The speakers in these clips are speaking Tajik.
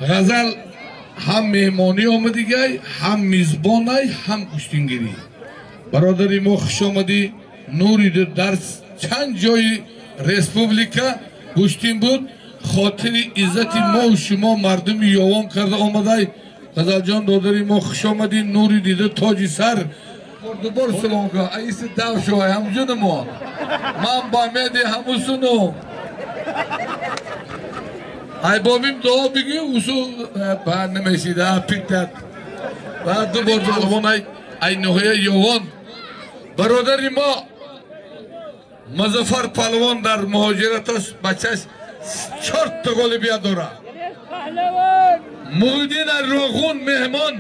Ғазал ҳам меҳмонӣ омадигай, ҳам мизбонай, ҳам гӯштингирӣ. Бародари мо хуш омадӣ. Нури дар чанд ҷои республика гӯштин буд. Хотири иззати мо шумо мардуми Ёвон карда омадай. Ғазалҷон додари мо хуш омадӣ. Нури дида тоҷи сар. Дубор салом кун. Аиси дав шавай ҳамҷуни мо. Ман ба меди ҳамусуну. Ай бобим дуо бигӣ усу ба намешида питат. Ва дубор паҳлавон ай ноҳияи Ёвон. Бародари мо Музаффар паҳлавон дар муҳоҷират аст, бачаш 4 та ғолибият дорад. Муҳиддин Роғун меҳмон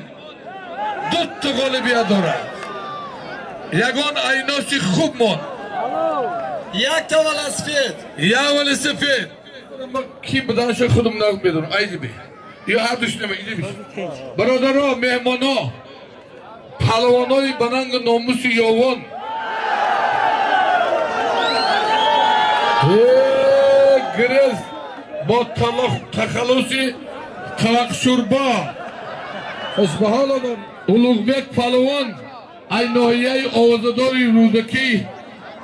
2 та ғолибият дорад. Ягон айноси хуб монд. Якта велосипед. Як велосипед. Ки буданашо худам намедонам. Айди ё ҳардуш намедонам. Бародаро, меҳмоно, паҳлавонои ба нангу номуси Ёвон. Грез бо тахаллуси Тавақшурбо. Улуғбек паҳлавон ай ноҳияи овозадори Рӯдакӣ.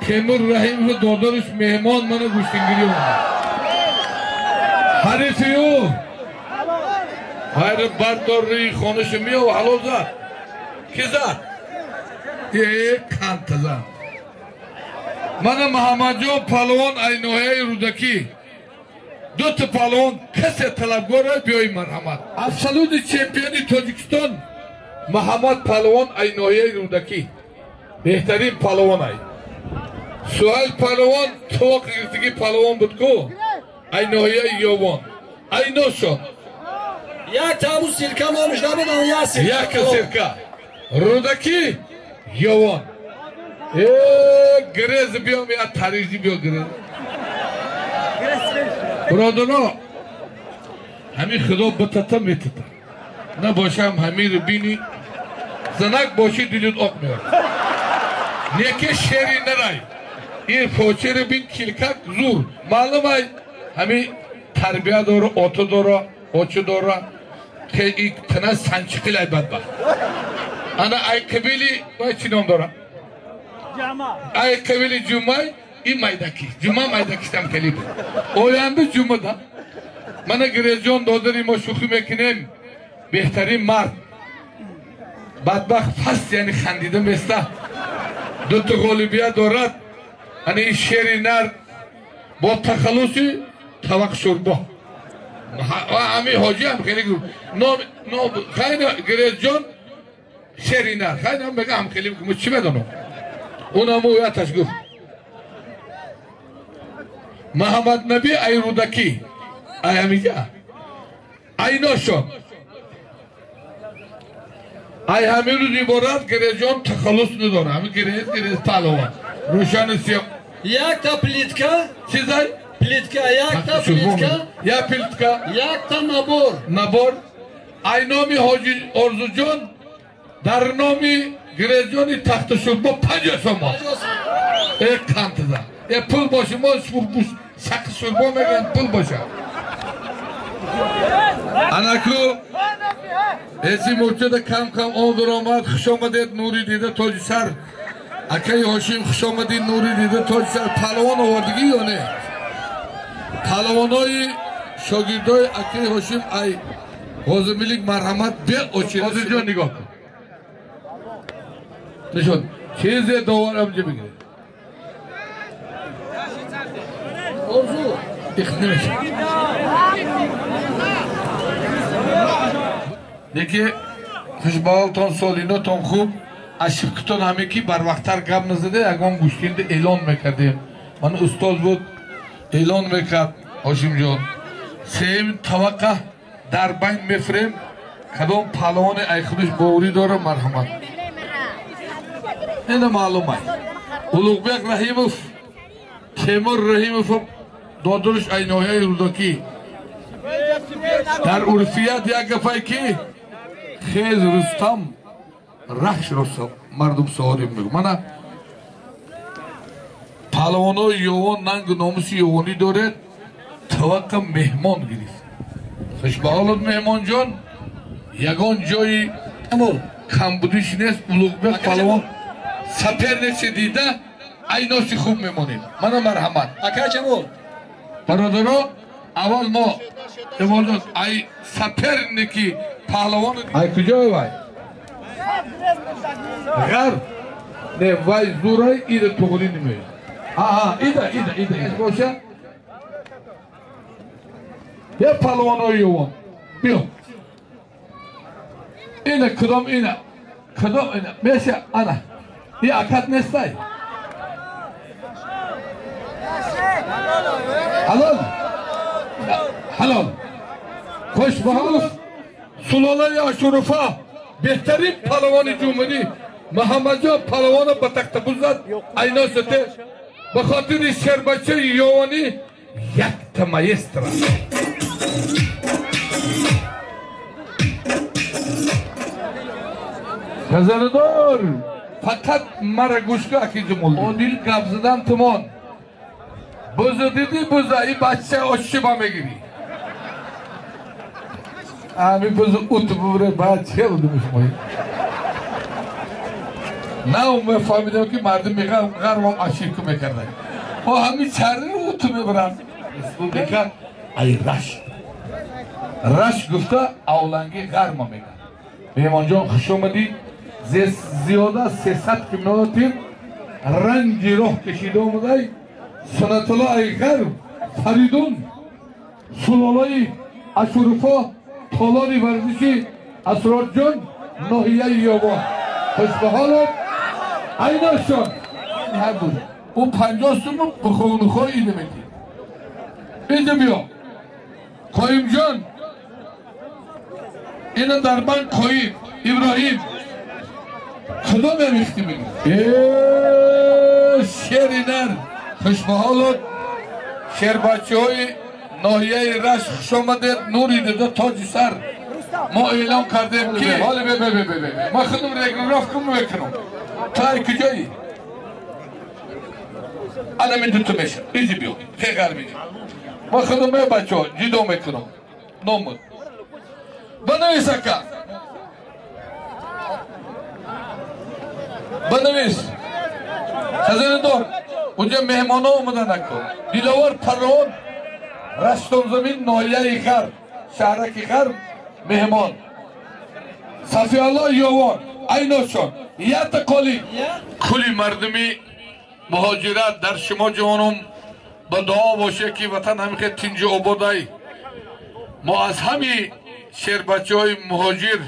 Темур Раҳимов додараш меҳмон мана гӯштингирӣ омад. Ҳарифи ӯ хайр бардор рӯи хонаша меов ҳалол зад. Ки зад? Канта зад. Мана Муҳаммадҷон паҳлавон ай ноҳияи Рӯдакӣ. 2 та паҳлавон касе талабгор биёи марҳамат. Абсолютный чемпиони Тоҷикистон Муҳаммад паҳлавон ай ноҳияи Рӯдакӣ. Беҳтарин паҳлавон ай. Суҳайл паҳлавон тоқ гирифтагӣ паҳлавон буд ку ай ноҳияи Ёвон. Ай ношон. Як таму сирка номиш набудам, як сирка. Як сирка. Рӯдакӣ Ёвон. Грез биём я тарижи биё грез. Бародаро, ҳамин худо битата метата. Набошам ҳамиро бини, занак боши дилут оқ меорад. Неке шери нарай. Ин почеро бин килкак зур. Маълум ай ҳамин тарбия дора, ото дора, очу дора. Ки тана санчиқил ай бадбахт. Ана ай қабили вай чӣ ном дора? Ай қабили Ҷумай ин майдаки. Ҷума майдакиштам хеле буд. Оянда ҷумада. Мана Грезҷон додари мо шӯхӣ мекунем. Беҳтарин мард. Бадбахт фаст яъне хандида места. 2 та ғолибият дорад. Ана ин шери нар бо тахаллуси Тавақшурбо. Ҳамин ҳоҷӣ ҳам хеле гуфт. Ном хайна Грезҷон шери нар. Хайна мега ҳам хеле гуфт. Чӣ медонам? Унам ӯяташ гуфт. Муҳаммад Набӣ ай Рӯдакӣ. Ай ҳамиҷа. Ай ношон. Ай ҳамин рӯз иборат Грезҷон тахаллус надорад. Ҳамин Грез паҳлавон. Рӯшани сиёҳ. Якта плитка. Чизай? Плитка, якта плитка. Я плитка. Якта набор. Набор. Ай номи ҳоҷи Орзуҷон дар номи Грезҷони Тахташурбо 50 сомон. Э кантаза. Э пул боша, мо шақи шурбо мегӯям пул боша. Анаку эси мурчада кам-кам он омад. Хуш омадед нури дида тоҷи сар. Акаи Ҳошим хуш омадӣ нури дида тоҷи сар. Паҳлавон овардагӣ ё не? Паҳлавонои шогирдои акаи Ҳошим ай Ғозимилик марҳамат беочи. Ҳозирҷон нигоҳ кун. Нишон. Чизе доварам ҷи бигиред. Орзу. Их намешад. Неки хушбаҳолтон солинотон хуб. Аз шибкитон ҳаме ки барвақттар гап назада ягон гӯштинда эълон мекардем. Ман устоз буд эълон мекард Ҳошимҷон. Сеюм таваққа дар байн мефирем. Кадом паҳлавоне ай худаш боварӣ дора марҳамат. Ина маълум ай. Улуғбек Раҳимов, Темур Раҳимов додараш ай ноҳияи Рӯдакӣ. Дар урфият як гапай ки хез Рустам рахшро мардум саворим мегӯ. Мана паҳлавонои Ёвон нангу номуси ёвонӣ доред. Таваққа меҳмон гирифт. Хуш ба ҳолат меҳмон ҷон. Ягон ҷои камбудиш нест. Улуғбек палвон соперник ше дида айноси хуб мемонем. Мана марҳамат. Ака Ҷамол. Бародаро, аввал мо Ҷамолҷон ай соперник и паҳлавон ай куҷое вай? Ғарб. Не, вай зурай ида туғри немеяд. Аҳа, ида, ида, ида. Боша. Я палвонои Ёвон. Биё. Ина кудом ина? Кудом ина? Меша, ана. И акат нестай. Ҳалол. Ҳалол. Хуш ба ҳол сулолаи Ашуруфа беҳтарин палвони ҷумҳурӣ Муҳаммадҷон палвона ба тахтабуз зад. Айно сате ба хотири шербачаи Ёвонӣ якта маэстро. Хазанадор фақат мара гӯш кун аки Ҷамол. Одил гап задан тумон. Буза дидӣ буза и бача ошиба мегирӣ. Ами буза ут бубре бача будем шумо. На мефаҳмидам ки мардум ғарбам аширку мекарданд. О ҳамин чарро ут мебаранд. Республика ай Рашт. Рашт гуфта авланги ғарма мегӯянд. Меҳмонҷон хуш омадӣ. Зиёда 300 километр ранги роҳ кашида омадай. Сунатулло ай ғарб Фаридун сулолаи Ашуруфо толори варзиши Асрорҷон ноҳияи Ёвон. Хуш ба ҳолат айношон ҳар буд. Ӯ 50 сум бухонухо ида метид. Инҷа биё. Қоимҷон ина дар банк Қоим Иброҳим кудом мемихти мегӯ? Шери нар хуш ба ҳолат шербачаҳои ноҳияи Рашт хуш омадед. Нури дида тоҷи сар. Мо эълон кардем ки ҳоли бе бе бе бе ма худам регулировка мекунам. Ту ай куҷоӣ? Ана мин дуто меша. Изи биё. Хе ғарбиди. Ма худам ме бачаҳо ҷидо мекунам. Номуд. Банавис ака. Банавис. Хазинадор. Унҷа меҳмоно омадан ако. Диловар Парвон Раштонзамин ноҳияи Ғарб, шаҳраки Ғарб меҳмон. Сафиалло Ёвон, айношон, ята қоли. Кули мардуми муҳоҷират дар шумо ҷавоном ба дуо боше ки ватан ҳамихе тинҷу ободай. Мо аз ҳами шербачаҳои муҳоҷир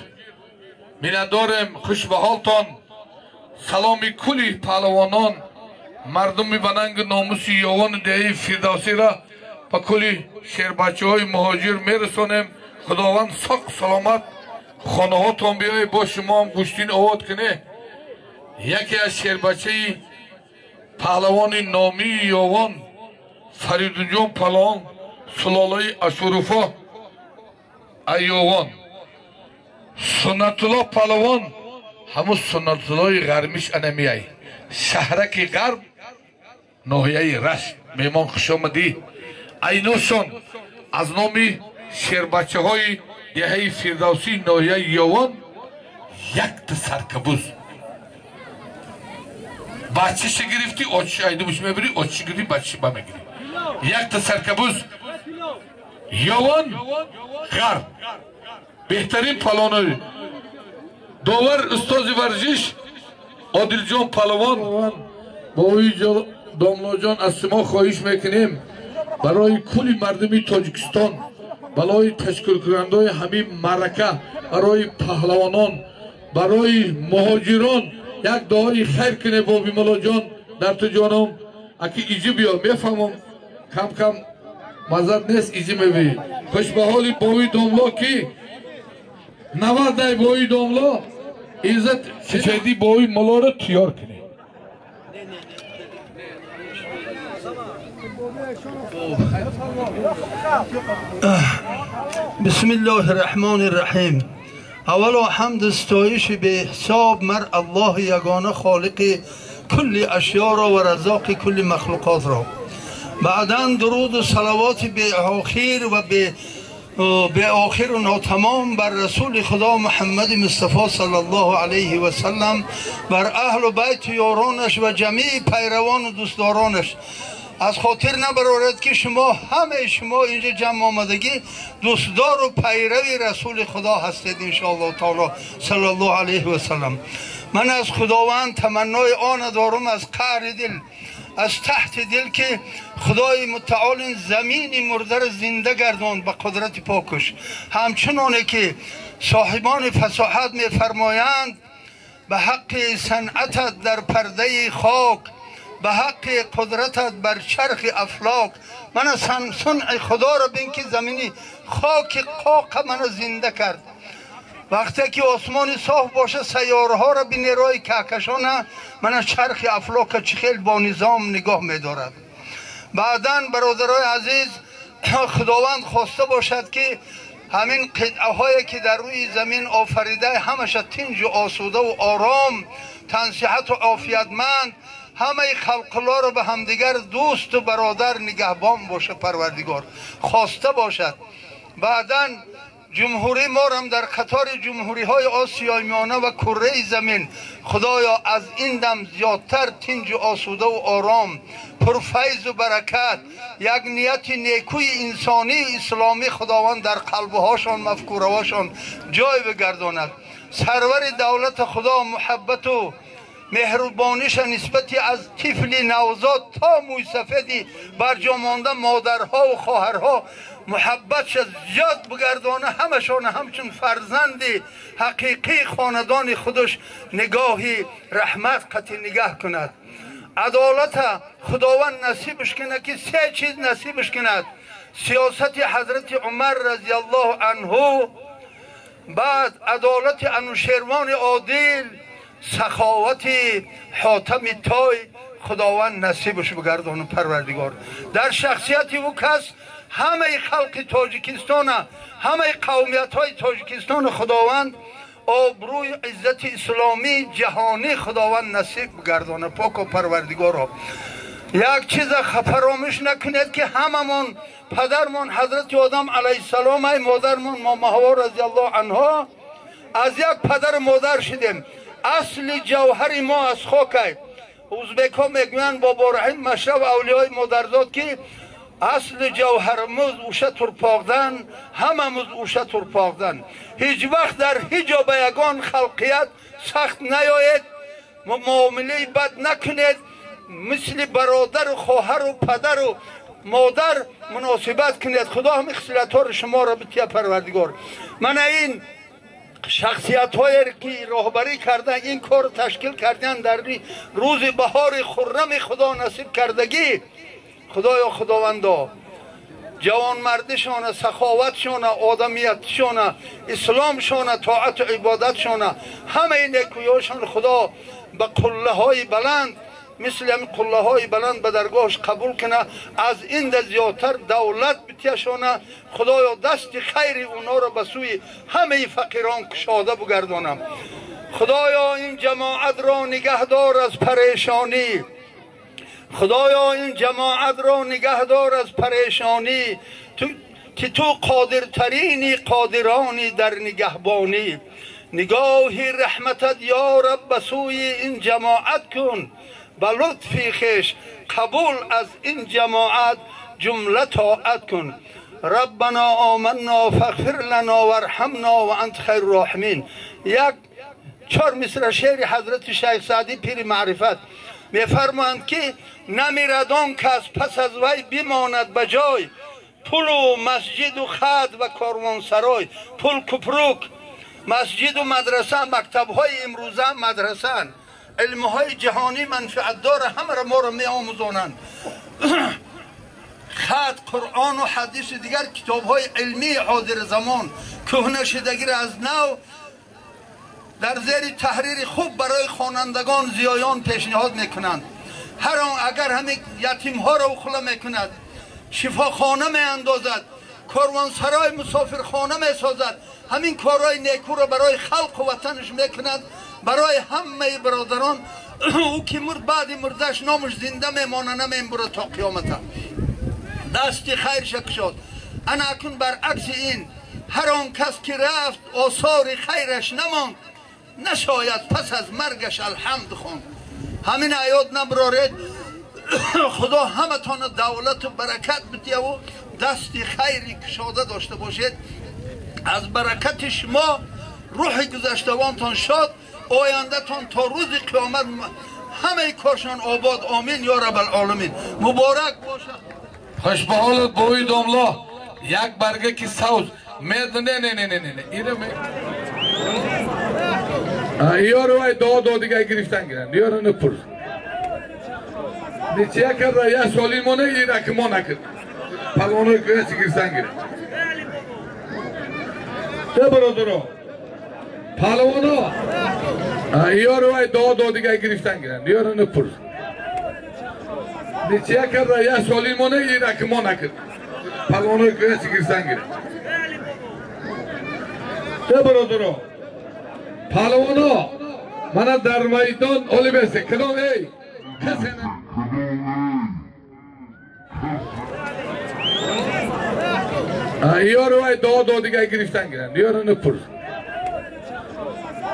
миннатдорем. Хуш ба ҳолтон. Саломи кули паҳлавонон, мардуми ба нанги номуси Ёвону деҳаи Фирдавсиро ба кули шербачаҳои муҳоҷир мерасонем. Худованд соқ саломат хонаҳотон биёед, бо шумоам гӯштин овод куне. Яке аз шербачаи паҳлавони номии Ёвон Фаридунҷон паҳлавон сулолаи Ашуруфо Айёвон. Суннатулло паҳлавон ҳамун суннатуллои ғармиш анамияй. Шаҳраки Ғарб ноҳияи Рашт. Меҳмон хуш омадӣ. Айношон аз номи шербачаҳои деҳаи Фирдавсӣ ноҳияи Ёвон якта саркабуз. Бачаша гирифтӣ, отши айдумш мебирӣ, отши гирифтӣ, бачаша ба мегирӣ. Якта саркабуз. Ёвон Ғарб. Беҳтарин палвонои. Довар устози варзиш Одилҷон палвон. Бобои Домлоҷон аз шумо хоҳиш мекунем барои кули мардуми Тоҷикистон, барои ташкилкунандаҳои ҳамин маърака, барои паҳлавонон, барои муҳоҷирон як дуои хайр кунед. Боби Муллоҷон дар ту ҷоном аки иҷи биё, мефаҳмам кам кам маззат нест, иҷи мебиӣ. Хуш ба ҳоли боби Домло ки навардай боби Домло иззат сифеди боби Муллоро тиёр кунед. بسم الله الرحمن الرحیم. اولا حمد ستایش به حساب مر الله یگانه خالق کل اشیا را و رزاق کل مخلوقات را. بعدا درود و صلوات به آخر و به به آخر و ناتمام بر رسول خدا محمد مصطفی صلی الله علیه و سلم، بر اهل و بیت یارانش و جمیع پیروان و دوستدارانش. از خاطر نبرارد که شما همه شما اینجا جمع آمدگی دوستدار و پیروی رسول خدا هستید انشاءالله تعالی صلی الله علیه و سلم. من از خداوند تمنای آن دارم از قعر دل، از تحت دل که خدای متعال زمین مرده را زنده گرداند به قدرت پاکش. همچنانه که صاحبان فصاحت می‌فرمایند به حق صنعتت در پرده خاک، به حق قدرتت بر چرخ افلاک. من صنع خدا را بین که زمینی خاک قاق من زنده کرد. وقتی که آسمان صاف باشه سیاره ها را به نیروی کهکشان من چرخ افلاک چه خیلی با نظام نگاه می‌دارد. بعداً برادرای عزیز، خداوند خواسته باشد که همین قطعه هایی که در روی زمین آفریده همش تنج و آسوده و آرام، تنصیحت و عافیتمند، همه خلق الله را به همدیگر دوست و برادر نگهبان باشه پروردگار خواسته باشد. بعداً جمهوری ما هم در قطار جمهوری های آسیای میانه و کره زمین خدایا از این دم زیادتر تنج و آسوده و آرام، پرفیض و برکت، یک نیت نیکوی انسانی اسلامی خداوند در قلبهاشان مفکورهاشان جای بگرداند. سرور دولت خدا محبت و مهربانیش نسبتی از طفل نوزاد تا موی سفیدی برجا مانده مادرها و خواهرها محبتش زیاد بگردانه، همشان همچون فرزند حقیقی خاندان خودش نگاهی رحمت قطعی نگاه کند. عدالت خداوند نصیبش کنه که سه چیز نصیبش کند: سیاست حضرت عمر رضی الله عنه، بعد عدالت انوشیروان عادل، سخاوت حاتم تای خداوند نصیبش بگردانه پروردگار. در شخصیت او کس همه خلق تاجیکستان، همه قومیت های تاجیکستان خداوند آبروی عزت اسلامی جهانی خداوند نصیب بگردانه پاک و پروردگار. یک چیز فراموش نکنید که هممون پدرمون حضرت آدم علیه السلام، ای مادرمون ماما حوا رضی الله عنها، از یک پدر مادر شدیم. اصل جوهر ما از خاک. ازبک ها میگویند بابا رحیم مشرب اولیای مادرزاد که اصل جوهرمز اوشه ترپاقدن، هممز اوشه ترپاقدن. هیچ وقت در هیچ جا به یگان خلقیت سخت نیاید، معامله بد نکنید، مثل برادر و خواهر و پدر و مادر مناسبت کنید. خدا هم خصلت ها شما را بتیه پروردگار. من این شخصیت هایی که راهبری کردن، این کار تشکیل کردن در روز بهار خرم خدا نصیب کردگی، خدایا خداوندا جوانمردشان، سخاوتشان، آدمیتشان، اسلامشان، طاعت و عبادتشان، همه نیکویاشان خدا به قله های بلند مثل همین قله های بلند به درگاهش قبول کنه. از این ده زیادتر دولت بتیشانه. خدایا دست خیر اونا را به سوی همه فقیران کشاده بگردانم. خدایا این جماعت را نگهدار از پریشانی، خدایا این جماعت را نگهدار از پریشانی، که تو قادرترینی قادرانی در نگهبانی. نگاهی رحمتت یا رب به سوی این جماعت کن، به لطفی خویش قبول از این جماعت جمله طاعت کن. ربنا آمنا فاغفر لنا وارحمنا و انت خیر الراحمین. یک چهار مصرع شعر حضرت شیخ سعدی پیر معرفت میفرمایند که نمیرد آن کس پس از وی بماند به جای، پل و مسجد و خد و کاروانسرای. پل کپروک، مسجد و مدرسه، مکتب‌های امروزه مدرسه، علم‌های جهانی منفعت دار همه را ما را می‌آموزانند. خط، قرآن و حدیث دیگر کتاب‌های علمی حاضر زمان کهنه شدگی را از نو در زیر تحریر خوب برای خوانندگان زیایان پیشنهاد میکنند. هر آن اگر همه یتیم ها را اخلا میکند، شفاخانه می اندازد، کاروانسرای مسافرخانه می سازد، همین کارهای نیکو را برای خلق و وطنش میکند، برای همه برادران. او که مرد بعد مردش نامش زنده میمانه، نمیبره تا قیامت. دست خیر شد. انا اکنون برعکس این، هر آن کس که رفت آثار خیرش نماند، نشاید پس از مرگش الحمد خوند. همین ایاد نبرارید. خدا همتان دولت و برکت بده و دست خیری کشاده داشته باشید. از برکت شما روح گذشتگانتان شاد، آینده‌تان تا روز قیامت همه کارشان آباد. آمین یا رب العالمین. مبارک باشد. خوش به حالت بوی داملا یک برگه که سوز مید. نه نه نه نه نه اینو می ایارو وای دو دو دیگه گرفتن گیرن یارو نپرس نیچه کرده یا سالیمونه اینا که ما نکرد پلوانو گرفتن گیرن ده برادرو پهلوانو ایارو وای دو دو دیگه گرفتن گیرن یارو نپرس نیچه کرده یا سالیمونه اینا که ما نکرد پهلوانو گرفتن گیرن ده برادرو پهلوانو من در میدان اولی برسه کدام ای کسی ایارو وای دو دو دیگه گرفتن گیرن یارو نپرس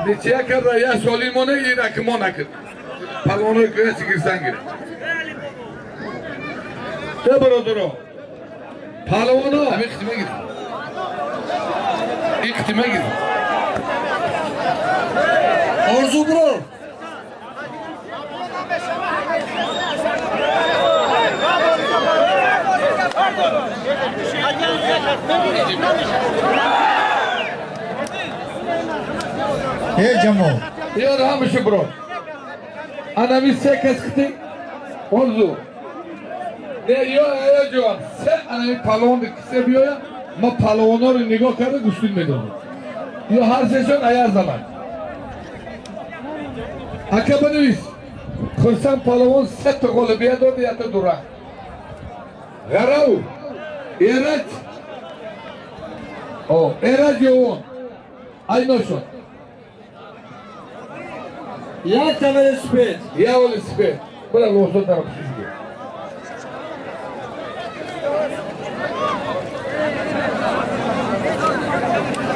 نیچه کرده یا سالیمونه اینا که ما نکرد پهلوانو گرفتن گیرن ده برادرو پهلوانو همین ختمه گیرن این ختمه گیرن Orzu bro. Hey Cemo. یاد همیشه برو. انا می سه کس ختی Orzu. نه یا یا جوان سه انا می پالون کسه بیایم ما پالونا رو نگاه کرده گوشتین میدونم. یا هر سهشون ایاز زمان. اکه بنویس خرسان پهلوان سه تا غالبیت داد یا تا دوره غراو ایرج او ایرج یوون اینوشون یک تا ولسپید یا ولسپید برای لوسو طرف شیشه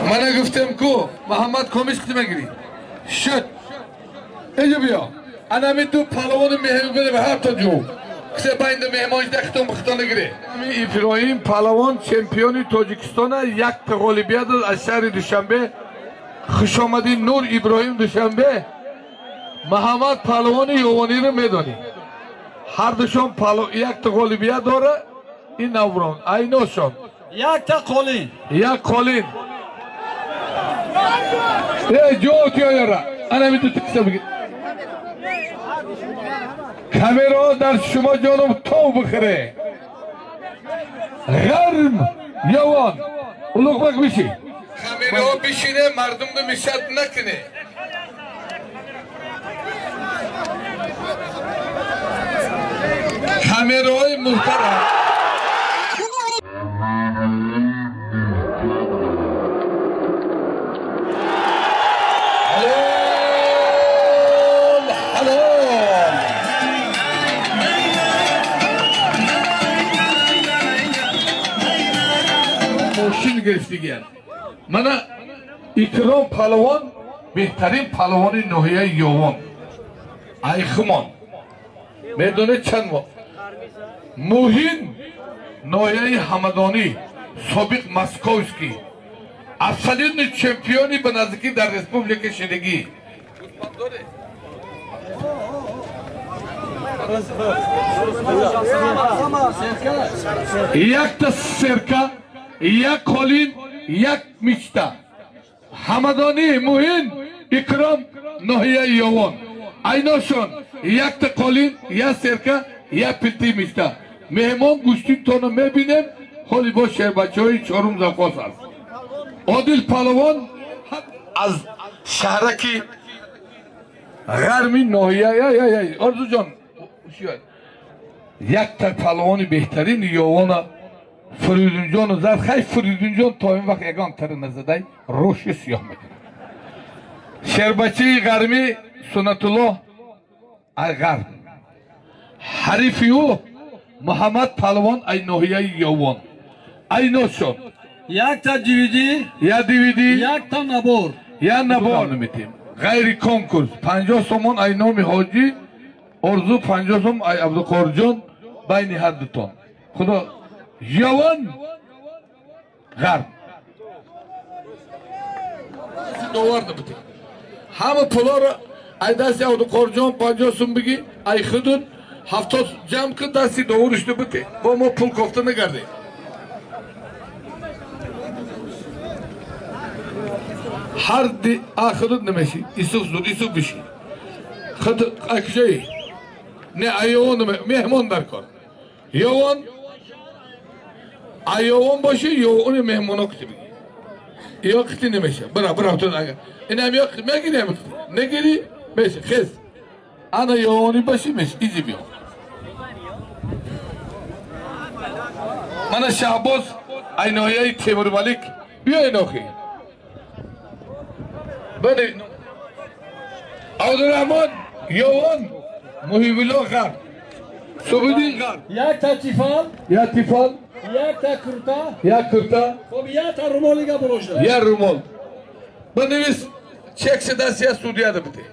من گفتم کو محمد کمیش کتی مگیری شد اینجا بیا انا می دو پهلوان مهمون بده به هر تا جو کسی بایند مهمانش دختم بختان گیره. ابراهیم پهلوان چمپیونی تاجیکستان یک تا غالبیت از شهر دوشنبه. خوش آمدی نور ابراهیم دوشنبه. محمد پهلوان یوانی رو میدانی هر دوشان یک تا غالبیت داره. این نوران ایناشان یک تا قالین یک قالین ای جو تیاره انا می دو تکسه بگیر کامرا در شما جانم تو بخره غرم یوان اولوغ بک بشی کامرا بشینه مردم رو میشد نکنه. کامرای محترم گرفتگی من اکرام پهلوان بهترین پهلوان ناحیه یوان ایخمان میدونه چند ما موهین ناحیه همدانی سابق مسکوسکی اولین چمپیونی به نزدیکی در رسپوبلیک شدگی یک تا سرکه یک قالین یک میچتا همدانی موهین اکرام ناحیه یوان ایناشون یک تا قالین یک سرکه یک پلتی میچتا مهمان گوشتی تانو میبینیم حالی با شهر های چهارم زفاس است. عادل پهلوان از شهرکی غرمی ناحیه یا آرزو جان یک تا پهلوان بهترین یوان فریدون جان زد. خیلی فریدون جان تا این وقت یگان تر نزده روش سیاه میکنه. شربچی غرمی سنت الله غرب حریفی او محمد پهلوان ای ناحیه یوان Айношон. Якта DVD. Я DVD. Якта набор. Я набор наметим. Ғайри конкурс. 50 сомон ай номи ҳоҷӣ. Орзу 50 сом ай Абдуқорҷон байни ҳар дутон. Худо Явон ғарб. Довар набудем. Ҳама пулоро ай дасти Абдуқорҷон 50 сом бигӣ, ай худут 70 ҷамъ кун дасти довариш набуде. Бо мо пул кофта нагардем. Ҳар ди худут намешӣ. Исуф зуд Исуф бишӣ. Худ ай куҷоӣ? Не айёвон меҳмон дар кор. Ёвон айёвон бошӣ, ёвони меҳмоно қити бигӣ. Ё қити намеша. Бира, бира ту агар. Инам ё мегирӣ ам қити. Негирӣ меша. Хез. Ана ёвони бошӣ меша. Изи биё. Мана Шаҳбоз ай ноҳияи Темурмалик биё инохи. Бале. Абдурраҳмон ёвон Муҳибулло ғарб. Субудин ғарб. Якта тифал. Я тифал. Якта курта. Я курта. Хоб якта румолига булошда. Я румол. Бинавис чек даст я судья да бите.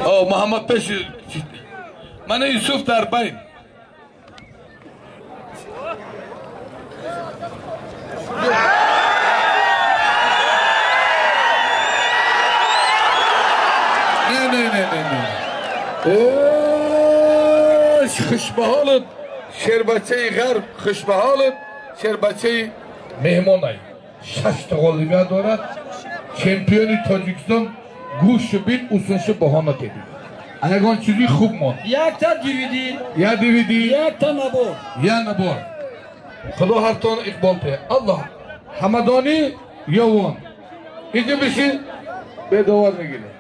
О, Муҳаммад пеш. Мана Юсуф дар байн. Не. Хушбаҳолат шербачаи ғарб, хушбаҳолат шербачаи меҳмонай. 6 ғолибият дорад. Чемпиони Тоҷикистон гӯшу бин усуншу баҳона кедид. Ягон чизи хуб монд. Якта DVD. Я DVD. Якта набор. Я набор. Худо ҳартон иқбол те. Аллоҳ. Ҳамадонӣ ёвон. Иҷо биши бедовар мегиред.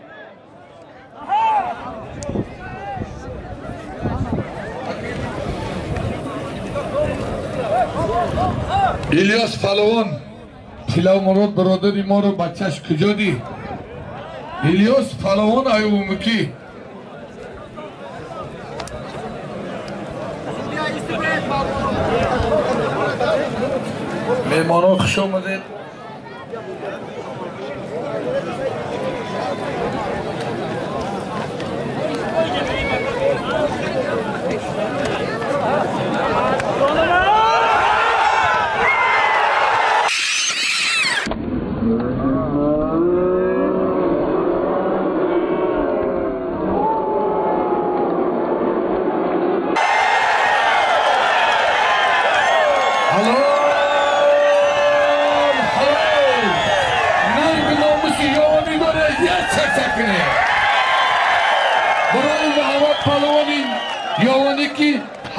Ильяс Палавон Тилавмурод бародари моро бачаш куҷо дид? Ильяс Палавон аюмуки. Меҳмонҳо хуш омадед.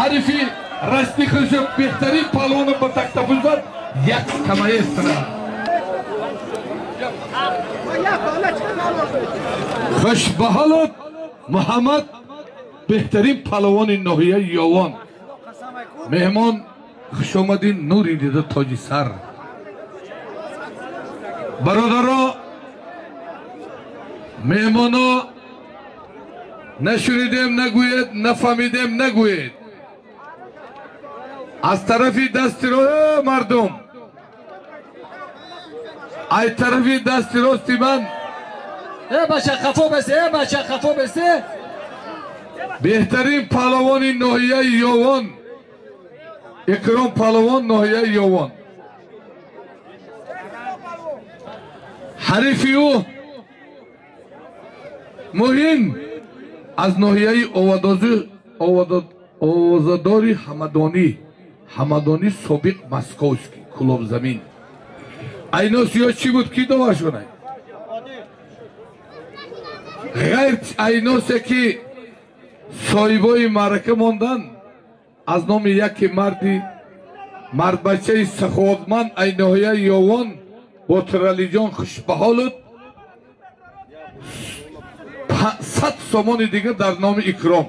Ҳарифи расти худшо беҳтарин палвоно ба тактафуз зад, як камаестра. Хушбаҳолат Муҳаммад беҳтарин палвони ноҳияи Ёвон. Меҳмон хушомадин, нури дида тоҷи сар. Бародаро, меҳмоно, нашунидем нагӯед, нафаҳмидем нагӯед. Аз тарафи дасти рост мардум, ай тарафи дасти рости ман беҳтарин палавони ноҳияи Ёвон, Икром палавон ноҳияи Ёвон. Ҳарифи ӯ Муҳин аз ноҳияи Овозадори Ҳамадонӣ, Ҳамадонӣ собиқ Московский клубзамин. Айносиё чӣ буд? Ки довар шунай? Ғайр айносе ки соҳибои маърака мондан аз номи яке марди мардбачаи саховатманд ай ноҳияи Ёвон Ботиралиҷон хушбаҳолуд 100 сомони дигар дар номи Икром.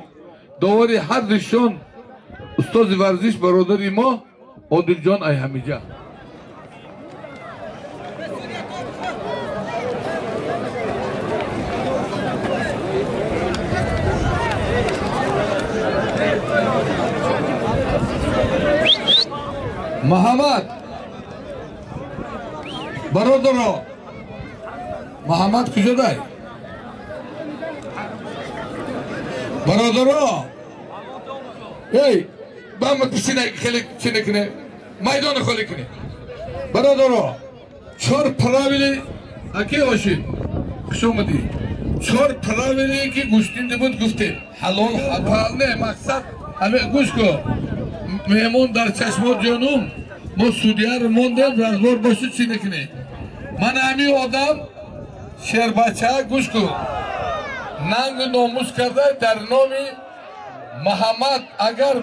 Довари ҳар душон устоди варзиш бародари мо Одилҷон Айҳамиҷа. Муҳаммад бародаро, Муҳаммад куҷодай? Бародаро, эй, ба мо писина хеле чӣ накунем, майдон холӣ кунем. Бародаро, чор правили аки ошид, хуш омадӣ. Чор правиле ки гӯштинде буд гуфтем. Ҳалол ҳалол не, мақсад ҳаме гӯш кун. Меҳмон дар чашмот ҷонум, мо судияро мондем, разбор бошед чӣ накунем. Ман ҳамин одам шербача гӯш кун. Нангу номус карда дар номи Муҳаммад агар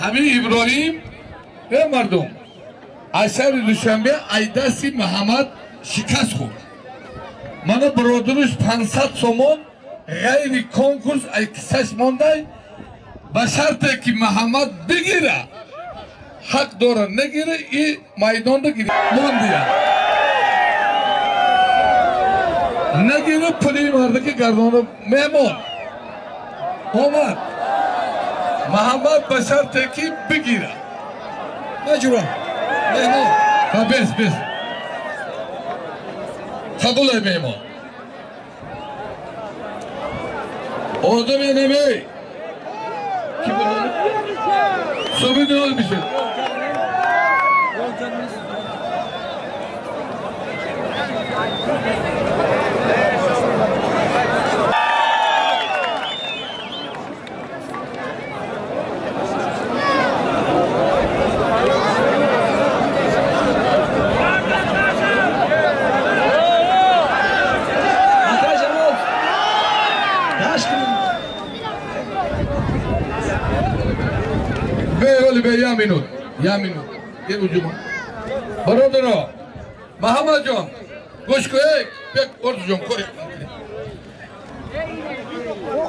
ҳамин Иброҳим э мардум аз шаҳри Душанбе ай дасти Муҳаммад шикаст хӯрд. Мана бародараш 500 сомон ғайри конкурс ай кисаш мондай, ба шарте ки Муҳаммад бигира, ҳақ дора нагира и майдонда гири мондия. Нагира пули мардаки гардона меҳмон омад. Муҳаммад ба шарте ки бигира. Маҷура меҳмон. Ха бес бес. Қабул ай меҳмон. Одам енемей. Ки буд? Суби нол мешад. Я минут, я уҷума. Бародаро, Муҳаммад ҷон, гӯш кун, эй, бек Орзу ҷон, кор.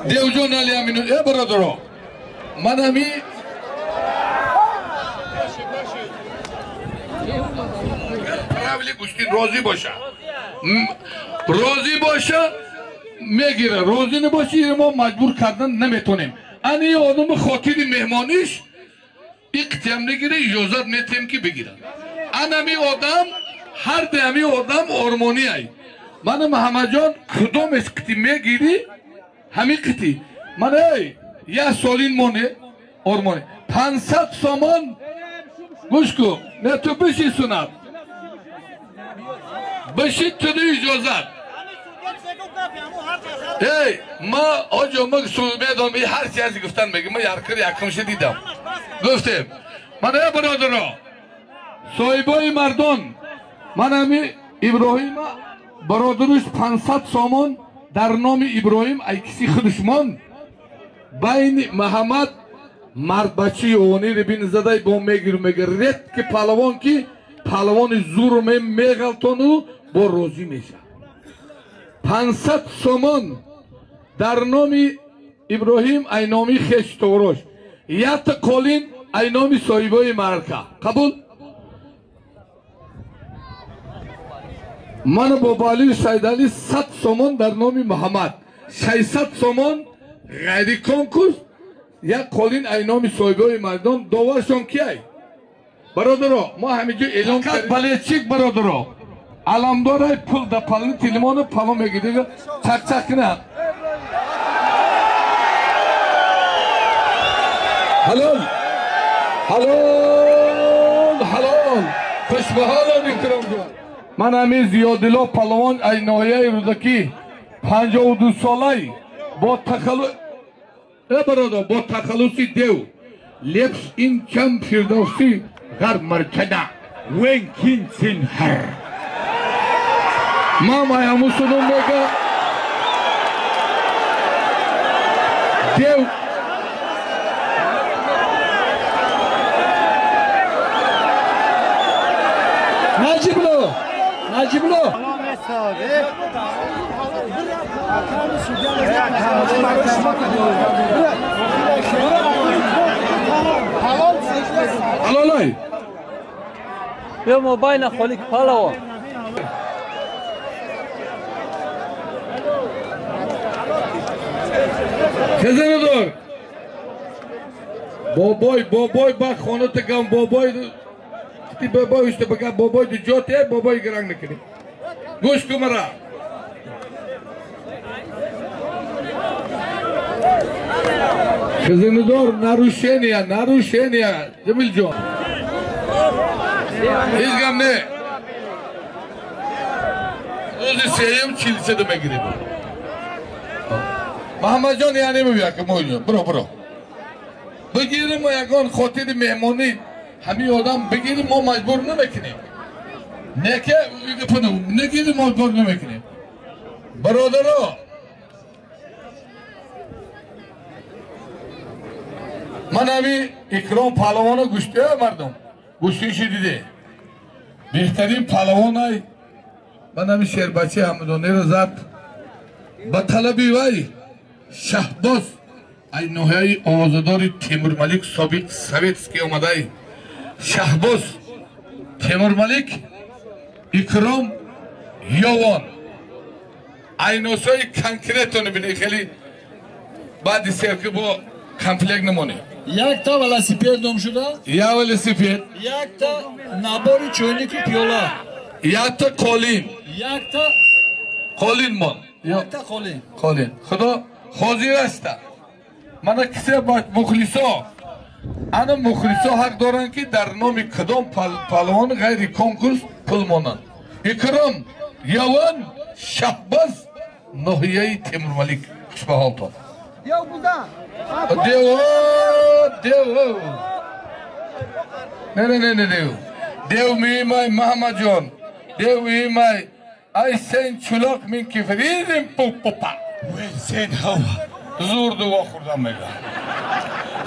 Девҷон али я минут, эй бародаро. Ман ҳами правили гӯштин розӣ боша. Розӣ боша, мегира, розӣ набоши, мо маҷбур кардан наметонем. Ани одами хотири меҳмониш иқтиям нагире, иҷозат метем ки бигирад. Анами одам, ҳар ами одам ормонӣ ай. Мана Муҳаммадҷон кудомеш қити мегири, ҳами қити. Мана эй, як солин моне ормонӣ. 500 сомон гӯш кун, не ту биши сунат. Биши туду иҷозат. Эй, ма оҷо ма медонам, ҳар чи аз гуфтан мегӯм, ма яркир якумша дидам. Гуфтем, ман эй бародаро, соҳибои мардон, ман ҳами Иброҳима бародараш 500 сомон дар номи Иброҳим ай киси худаш монд. Байни Муҳаммад мардбачи ёвониро бин задай бо мегиру мегир ред ки палавон ки палавони зуру меғалтону бо розӣ мешавад. 500 сомон дар номи Иброҳим ай номи хеш торош. Якта қолин ай номи соҳибои марка. Қабул? Ман Бобоалию Сайдалӣ 100 сомон дар номи Муҳаммад, 600 сомон ғайри конкурс, як қолин ай номи соҳибои мардон. Доваршон ки ай? Бародаро, мо ҳаминҷо эълон кардем. Балетчик бародаро, аламдорай пул да пални телефону пало мегири, чак-чак кунад. Ҳалол, ҳалол, ҳалол. Хушбаҳолон икром ҷон. Ман ҳамин Зиёдилло палавон ай ноҳияи Рӯдакӣ 52 солай бо тахаллус э бародар бо тахаллуси дев лепс ин чам фирдавсӣ ғарб марчада вен кин син ҳар. Ман маяму судум мега дев Наҷибло, Наҷибло. Ҳалолай. Ё мобайна холик палавон. Хезанадор. Бобой, бобой, ба хона тагам, бобой, ти бобой уште бага, бобой ду ҷоте, бобой гранг накунӣ. Гӯш кун мара. Хизинидор, нарушения, нарушения, Ҷамил ҷон. Ҳеҷ гап не. Рӯзи сеюм чилсада мегирем. Маҳаммадҷон яъне мебия ки моҷон, биро, биро. Бигирим мо ягон хотири меҳмонӣ ҳамин одам бигирим, мо маҷбур намекунем. Неке негирим, маҷбур намекунем. Бародаро, ман ҳами Икром паҳлавона гӯшти мардум гӯштиши диде. Беҳтарин паҳлавонай. Ман ҳами шербачи ҳамдонеро зад. Ба талаби вай Шаҳбоз ай ноҳияи овозадори Темурмалик собиқ советский омадай. Шаҳбоз, Темурмалик, Икром, Ёвон. Айносои конкретони бини хеле баъди серки бо комплект намонем. Якта велосипед ном шуда? Я велосипед. Якта набори чойнику пиёла. Якта қолин. Якта қолин мон. Якта қолин. Қолин. Худо ҳозир аста. Мана кисе мухлисо. Ана мухлисо ҳақ доранд ки дар номи кадом паҳлавон ғайри конкурс пул монанд. Икром, Явон, Шаҳбоз, ноҳияи Темурмалик. Хушбаҳолтон. Дев, дев. Не, не, не, не, дев. Дев меимай, Маҳаммадҷон. Дев меимай. Ай сен чулоқ мин кифридим пуппа. Сен ҳава. Зур дуво хӯрдам мега.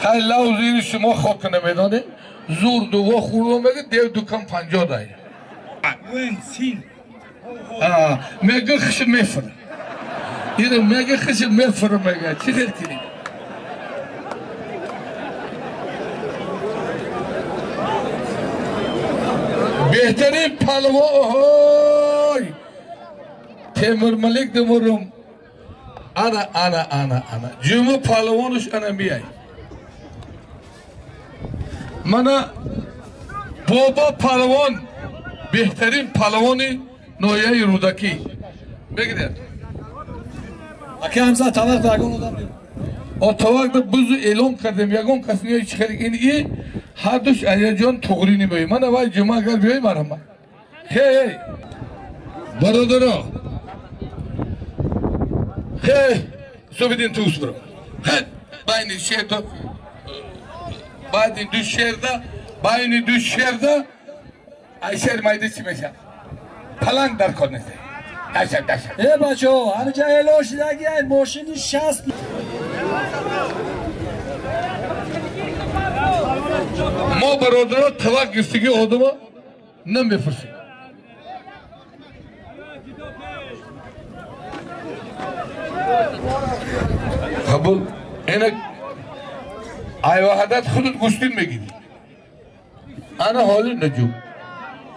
Хай лав зири шумо хок намедонем. Зур дуво хӯрдам мега, дев дукан 50 дай. Син. Мега хиш мефра. Ина мега хиш мефра мега. Чӣ хел кунем? Беҳтарин паҳлавон Темурмалик димурум. Ана, ана, ана, ана. Ҷума паҳлавонаш ана мияй. Мана бобо паҳлавон беҳтарин паҳлавони ноҳияи Рӯдакӣ. Бигиред. Ака ҳамза тавақ да ягон одам нест. О тавақ да бузу эълон кардем, ягон кас ниёй чӣ хеле ин и ҳардуш Алияҷон туғрӣ намеояд. Мана вай ҷума агар биёй марҳамат. Хей, бародаро. Хей, субидин туус биро. Хей, байни шерда, байни ду шерда, байни ду шерда ай шер майда чӣ мешавад? Паланг дар кор нест. Дашак, дашак. Э бачаҳо, ҳаминҷа эълон шудаги ай мошини 60 мо бародаро тавақ гирифтагии одама намепурсем. Қабул. Ина ай ваҳдат худат гӯштин мегирӣ. Ана ҳоли наҷум.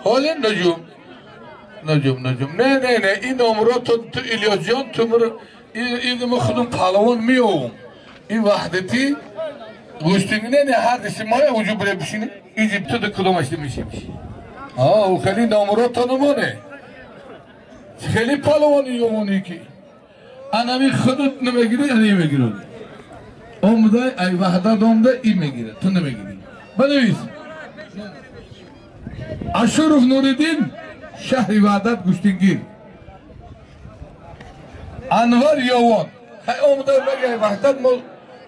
Ҳоли наҷум. Наҷум, наҷум. Не, не, не. Ин умро ту Илёсҷон ту ин мо худум паҳлавон меовум. Ин ваҳдатӣ гӯштин не, не, ҳар диси моя вуҷуд бире бишинӣ. Иҷиб ту да кудомаш мешимиш. А, хеле номро то намоне. Хеле паҳлавони ёвони ки. Анами худут намегирӣ, ани мегирад. Омда ай ваҳдат омда и мегирад, ту намегирӣ. Банавис. Ашуров Нуриддин шаҳри Ваҳдат гӯштингир. Анвар Ёвон. Хай омда мега ай ваҳдат мо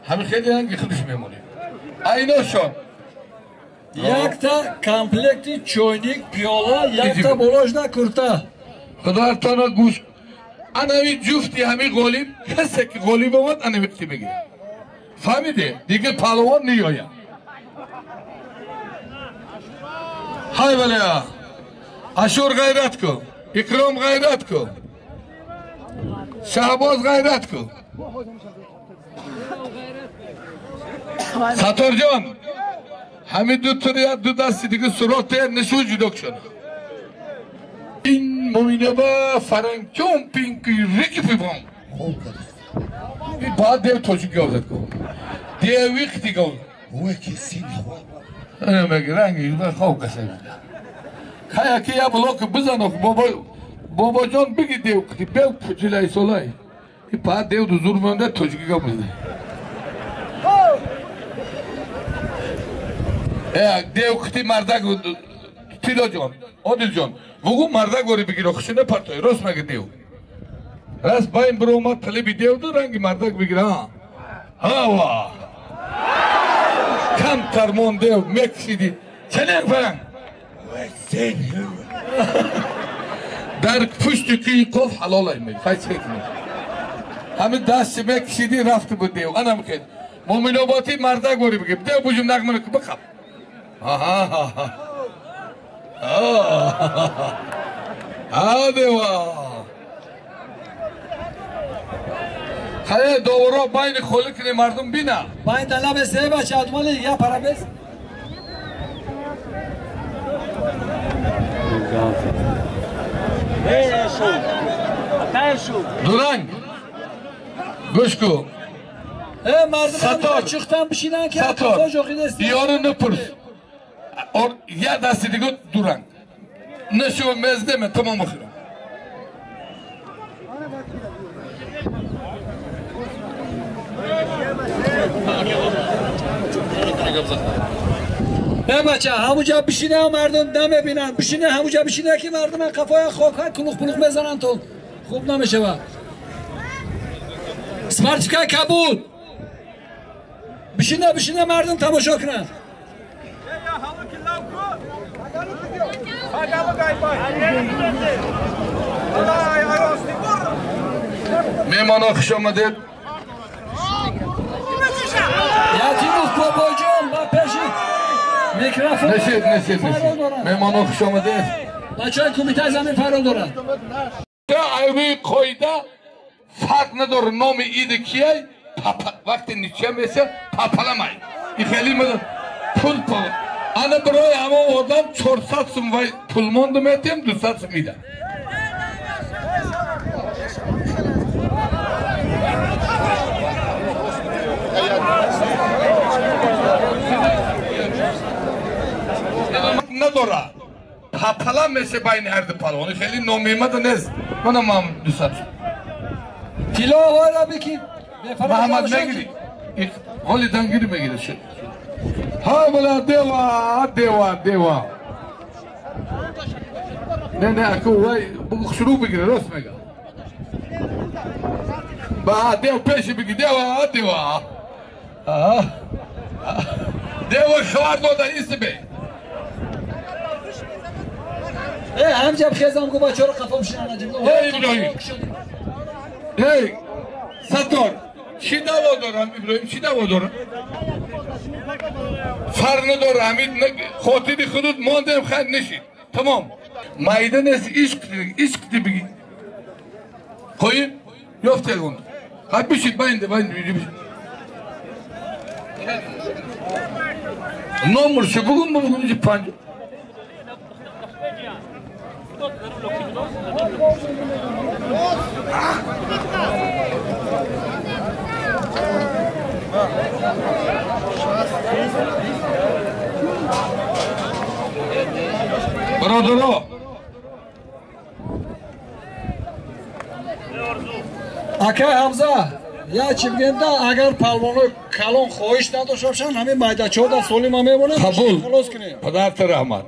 ҳами хеле ранги худаш мемонем. Айношон. Якта комплекти чойник, пиёла, якта боложна курта. Худо гӯш. Анами ҷуфти ҳами ғолиб, касе ки ғолиб омад, анами қити мегирад. Фаҳмиде? Дигар паҳлавон ниёяд. Ҳай балеа. Ашур ғайрат кун. Икром ғайрат кун. Шаҳбоз ғайрат кун. Сатторҷон, ҳамин ду тури ду дасти дига сурот нишон ҷудо шуд. Ин муинаба фаранчон пинки рики пибон. Ин баъд дев тоҷик гап зад кун. Деви қити гап. меги ранги хоб каса хая ки я блок бизан бобо бобоҷон биги дев ки бев пучилай солай и па дев ду зур монда тоҷики гап мезанад. Дев қити мардак тилоҷон одилҷон вугу мардак вори бигир хушина партой рост меги дев раст байн биромад талиби дев ду ранги мардак бигир ҳава камтар мон дев мекшиди ченек фаранг дар пушти кӯи қоф ҳалолай меги хай чек ҳамин дасти мекшиди рафти буд дев анам хел муъминоботи мардак вори бигир дев бужум нағмана бихаб. Ага. Дева. Хае довро байни холи кини мардум бина. Байн талаб се бача адмали я парабес. Дуранг. Гӯш ку. Мардум чухтан бишинан ки қафо ҷоқидест. Диёру напурс. Я дасти диго дуранг. Нашо мездеме тамом охира. Бача ҳамуҷа бишина мардум намебинанд. Бишина ҳамуҷа бишина ки мардум қафоя хокҳа кулух пулух мезананд то хуб намешавад. Спартика кабуд. Бишина бишина мардум тамошо кунанд. Меҳмонҳо хуш омадед. Ятимов бобоҷон ба пеши микрофон. Нишед, нишед, нишед. Меҳмонҳо хуш омадед. Бачаҳои кумитаи замин фарёд доранд. Айрӯи қоида фарқ надорад номи иди кияй, вақте ничия меша папаламай. И хеле пул ана барои ҳамон одам 400 сум вай пул монда метиҳем, 200 сум ида. Надора папала меше байни ҳар ду палвон. Хеле номимада нест. Манам ҳам 200 сум. Тило вара бики. Муҳаммад мегири. Ҳоли дангири мегири шуд. Ҳа бала дева, дева, дева. Не, не, аку вай шурӯъ бигире, рост мега. Ба дев пеши биги, дева, дева. Дева хабар дода истибе. Ҳамҷа бихезам гу бачаро қафо бишинанд. Эй Иброҳим. Эй Саттор, чӣ даво дорам Иброҳим, чӣ даво дорам? Фарқ надорад, ҳамин хотири худут мондем, хайр нишид. Тамом. Майда нест, ишқ, ишқ биги. Қоим, ёфт ягон. Хай бишид, байнде, байнде, бишид. Номершо бугун, бугун, панҷ. Бародаро, акай Ҳамза, я чӣ бигем-да, агар палвонои калон хоҳиш надошта бошанд, ҳамин майдачаҳо солима мемонанд. Қабул. Халос кунем. Падарта раҳмат.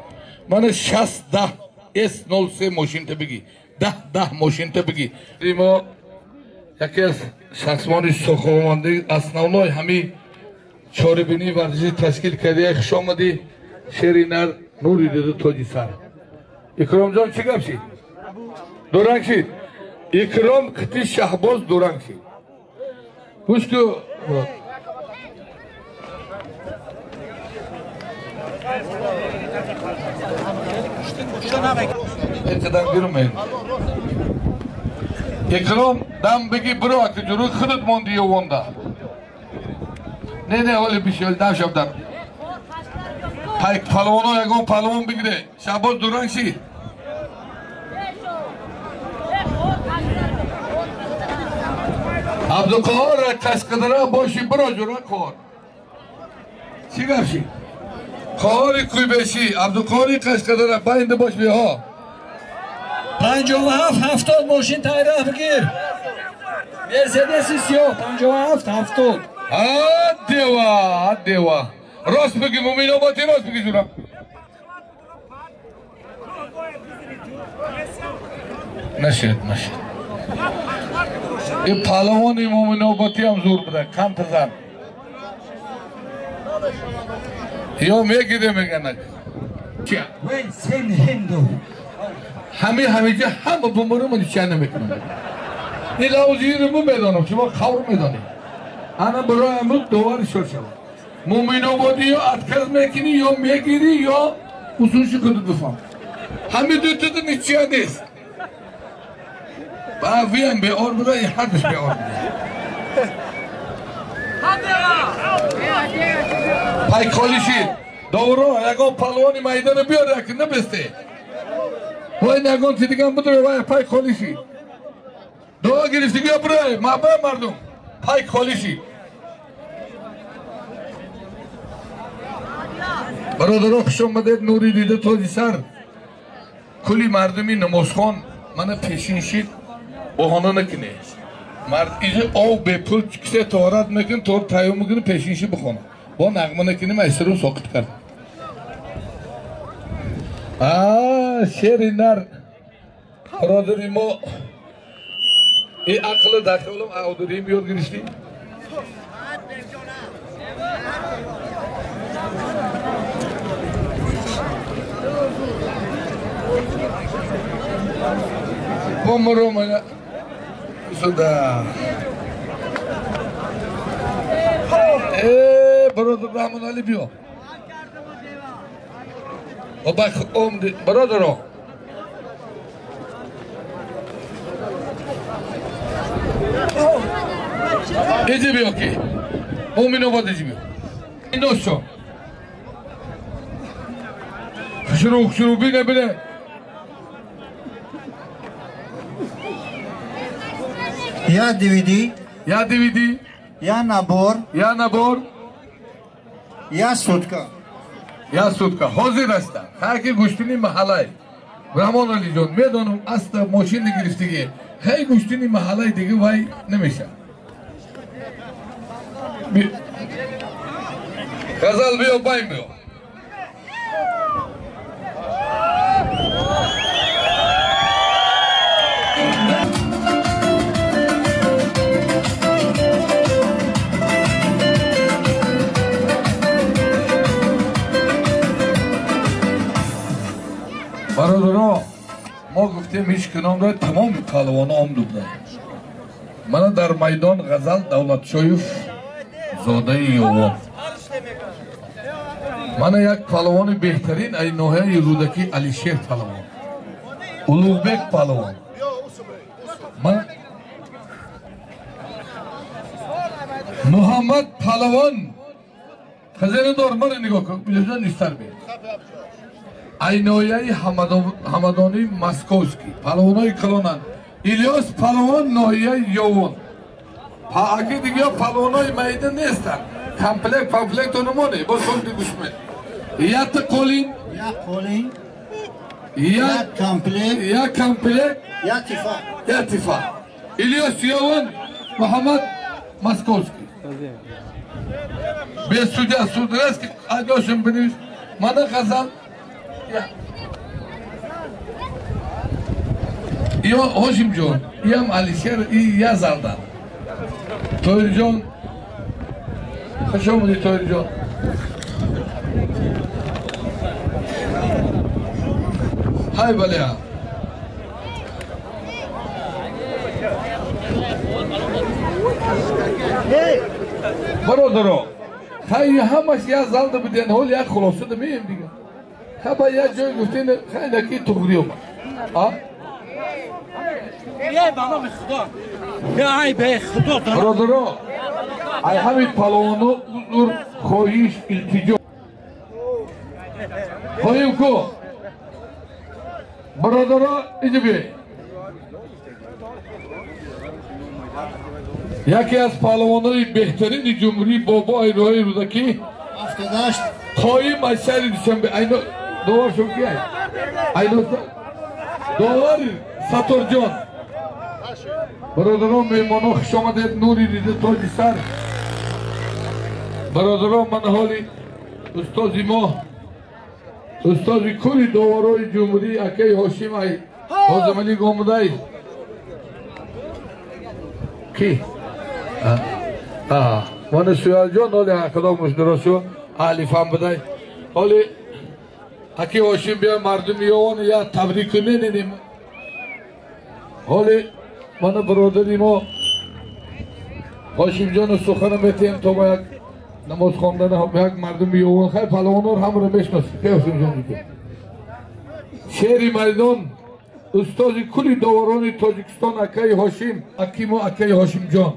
Мана 60 S03 мошинта биги. 10 мошинта биги. Мо яке аз шахсмони сохомондаи основной ҳами чорабинии варзишӣ ташкил кардия. Хуш омадӣ шери нар нури дида тоҷи сар. Икромҷон чӣ гап шид? Дуранг шид. Икром қити Шаҳбоз дуранг шид. Гӯш ку Мурод. Қадам гирмем. Икром дам биги биро ки ҷурӯ худат монди ёвонда. Не, не, ҳоли биши, ҳоли дам шаб дар. Пайк палвоно ягон палвон бигире. Шаҳбоз дуранг шид. Абдуқаҳор кашқадара боши биро ҷура кор. Чӣ гап шид? Хоҳари Куйбешӣ, Абдуқори Қашқадара байнда бош биҳо. 57-70 мошин тайра бигир. Мерседеси сиёҳ 57-70. А дева, а дева. Рост бигӣ Муминоботӣ, рост бигӣ зура. Нашед, нашед. И палавони Муминоботӣ ҳам зур буда, камта зан. Ё мегире меганак. Чия? Ҳами ҳамиҷа ҳама бумуру ман чия намекунам. Ин лавзиро мо медонам, шумо қавр медонед. Ана барои амруз довари шор шавад. Муминоботӣ ё отказ мекунӣ, ё мегирӣ, ё усулши худат бифаҳм. Ҳами дутата ничия нест. Ба виам беор буда, ин ҳардуш беор буда. Пайколишид. Довро, ягон палвони майдона биёр, яки набесте. Вай ягон чи дигам бидро, вай пайколишид. Дуо гирифтигиё бирой, маба мардум. Пайколишид. Бародаро, хуш омадед, нури дида тоҷи сар. Кули мардуми намозхон мана пешин шид, баҳона накунед. Мард иҷа ов бепул кисе тоҳорат мекунад, тор тайёр мекунад, пешин шид бихонад. Бо нағма накунем, айсару соқит кард. А шери нар бародари мо и ақли дахилам аудурим ёд гирифтӣ. Бомро мана сюда. Бародар Раҳмон Али биё. Обак омди бародаро. Иҷи биё ки. Муминобод иҷи биё. Индошо. Хушру хушру бине бине. Я DVD. Я DVD. Я набор. Я набор. Я сутка. Я сутка. Ҳозир аста. Ҳаки гӯштини маҳаллай. Раҳмон Алиҷон, медонам аста мошини гирифтигӣ. Ҳай гӯштини маҳаллай дига вай намешавад. Ғазал биё, байн биё. Бародаро, мо гуфтем ҳеҷ куномро тамоми палвоно омду буданд. Мана дар майдон Ғазал Давлатшоев зодаи Ёвон. Мана як палвони беҳтарин ай ноҳияи Рӯдакӣ Алишер палвон, Улуғбек палвон. Мана Муҳаммад палвон хазинадор, мана нигоҳ кун, билҷон нистар бе. Ай ноҳияи Ҳамадонии Московский палвонои калонанд. Илёс палвон ноҳияи Ёвон. Аки дига палвонои майда нестанд. Комплект памплекту намоне, боз хонди гӯшме. Якта қолин, як қолин, як комплект, як комплект, як тифа, як тифа. Илёс Ёвон, Муҳаммад Московский. Без судья, суд резки, адёшим биниш. Мана Ғазал. Ё Ҳошимҷон, иам Алишер, и я залдан. Тоҳирҷон, хуш омадӣ Тоҳирҷон. Ҳай балеа. Бародаро, хай ҳамаш я залда буден, ҳол як хулоса меем дига. Хаба як ҷой гуфтин, хай наки туғри омад. А? Бародаро, ай ҳамин палвоно узр, хоҳиш, илтиҷо. Хоҳим ку. Бародаро, иҷи биёед. Яке аз палвонои беҳтарини ҷумҳурӣ бобои роҳи Рӯдакӣ 78. Қоим аз шаҳри Душанбе. Айно довар шон ки ай? Айно довар Саторҷон. Бародарон, меҳмонон, хуш омадед. Нури дида тоҷи сар. Бародарон, ман ҳоли устози мо, устози кулли доварои ҷумҳурӣ акаи Ҳошим ай Ҳозималик омадай. Ки? Мана Суялҷон ҳоли худо мушдаросу аҳли фан будай. Ҳоли аки Ҳошим биё мардуми ёвон я табрик кунем. Ҳоли мана бародари мо Ҳошимҷону сухана метиҳем то ба як намоз хондан як мардуми ёвон. Хай палвонор ҳамаро мешиносед. Ки Ҳошимҷон шери майдон, устози кулли доварони Тоҷикистон акаи Ҳошим, акиму акаи Ҳошимҷон.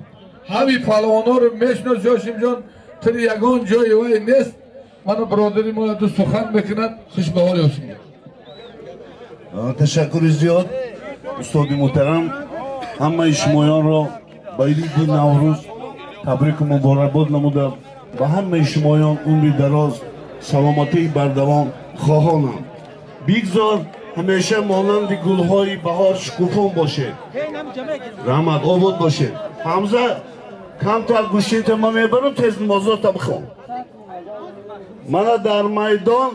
Ҳами палвонорро мешиноси Ҳошимҷон, тири ягон ҷои вай нест. Мана бародари мо ду сухан мекунад. Хуш ба ҳоли Ҳошимҷон. Ташаккури зиёд, устоди муҳтарам. Ҳамаи шумоёнро ба иди Наврӯз табрику муборакбод намуда ва ҳамаи шумоён умри дароз, саломатии бардавом хоҳонам. Бигзор ҳамеша монанди гулҳои баҳор шукуфон бошед. Раҳмат, обод бошед. Ҳамза, камтар гӯштинта ма мебарам, тез намозота бихон. Мана дар майдон